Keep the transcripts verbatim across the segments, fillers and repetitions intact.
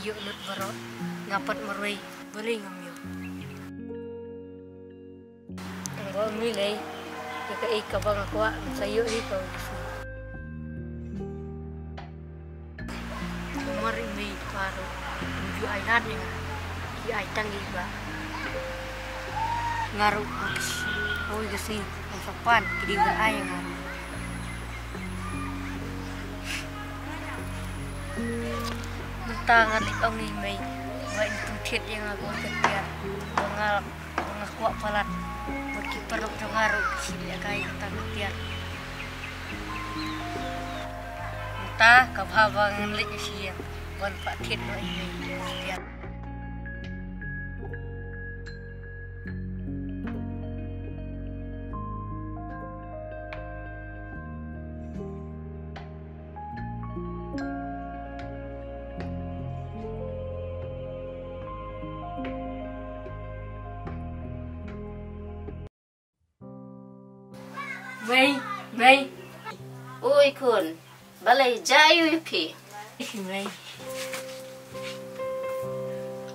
Ïoh lut baroh, nga pat marwei, balei ngam ïoh. Tang ba ym lei, ïa kaei kaba nga kwah, nga sa ïoh hi ka Jisu. Namar i mei i pa ruh, ym ju ai lad ïa nga, ki ai tang ïa i bah. Nga ruh, hoi ka sngi, ngam sa pan, ki dei ban ai ïa nga ruh. Mynta nga leit ong ïa i mei ba in pynthied ïa nga kawei ka tiar ba nga, ba nga kwah palat. Bad ki paralok jong nga ruh ki shu lehkai kata ka tiar. Mynta ka bha ba ngan leit sha ïing ban pynthied noh ïa i mei ka tiar. Mei, mei. Oi khun, balei jia aiu ïa phi? Mei.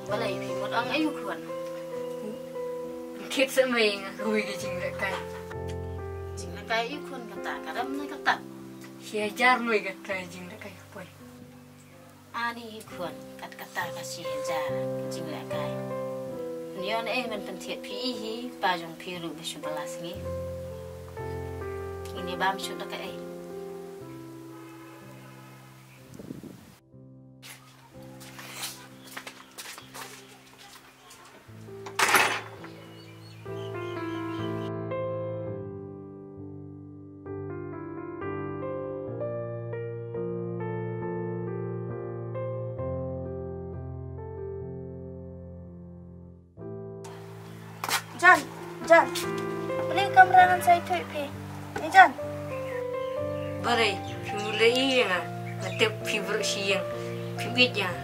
Balei phi mut ong aiu khun? Kit sa mei, nga kawei ka jinglehkai. Jinglehkai aiu khun kata, ka rem ne kata? Shi hajar mei kata jinglehkai ka poi. Ani hi khun, kat kata ka shi hajar jinglehkai. Ngi ïoh ei ban pynthied phi hi, pa jong phi ruh ba shu bylla sngi. Ngin ïa bam shuh da kaei. John, John. Balei kamra ngan sa ïathuh ïa phi? Ni John. Balei, phim leh ei ïa nga. Nga tip phi baroh shi ïing. Phim ïeit ïa nga.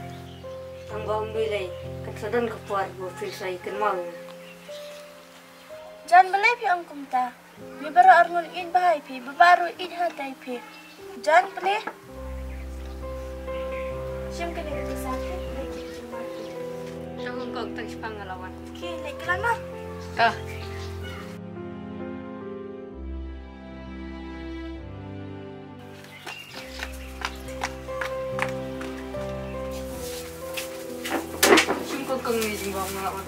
Tang ba ym lei, kan sa don ka por ba phin sa ïakynmaw ïa nga. John, balei phi ong kumta? Ngi baroh ar ngun ïeit bha ïa phi, baba ruh ïeit ha ïa phi. John, balei? Shim kane ka pisa phi, leit ki jingma phi. Tang kong, tang shipang nga la wan. Ki leit klan ma. Ka. Shim kong kong ni jingbam nga la wan.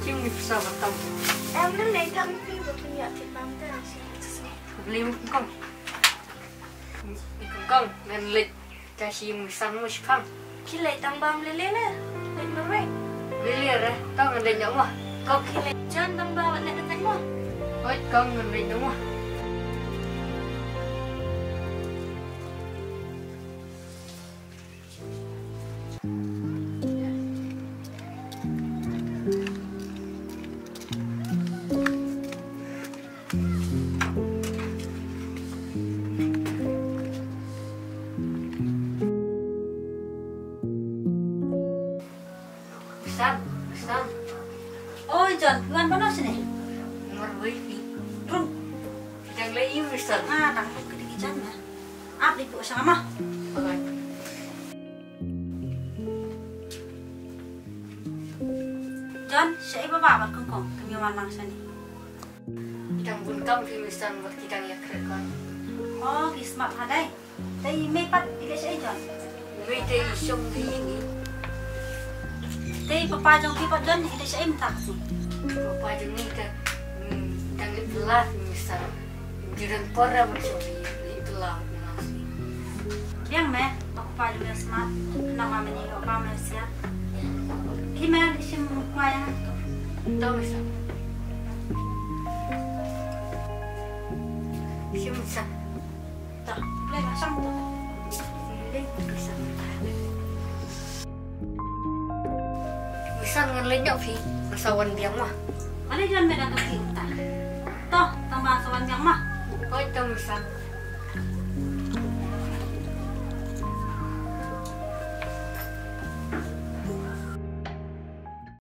Shim ni pisa ba tam. Em, ngan leit tang phi ba phi ïa phi bam ta shi. Blim kong. Kong ngan leit. Ka shi ïing Mister mo shipang. Ki leit tang bam lele le. Leit marwei. Lele re, tang ngan leit noh mo. Kong ki leit jan tang bam leit tang mo. Oi, kong ngan leit noh mo. Mister, Mister. Oi, John, phi wan pano shane? Marwei phi. Rung. Phi dang leh aiu, Mister? Nga dang rung kti ki jan ma. Ap dei phi sha nga ma. Oi. John, shaei baba bad kong kong, kim ïa wan lang shane. Ki dang bun kam phi Mister bad ki dang ïakren kan. Oh, ki smat ha dei. Te i mei pat i leh shaei John? I mei te i shong ha ïing. Te i papa jong phi pat John i leh shaei mynta ka sngi? Papa jong ngi te, hmm, dang leit bylla phi Mister. Dang don por re ban shong ha ïing, leit bylla mynta ka sngi. Biang me, ba papa jong me smat, namar me ïoh ba me sia. Phi me, shim kwai ïa nga. To Mister. Shim Mister. To, play ma shang to. Play ma shang. Mister ngan leit noh phi, nga sa wan biang ma. Balei John me da to phi ta. To, tang ba sa wan biang ma. Hooid to Mister.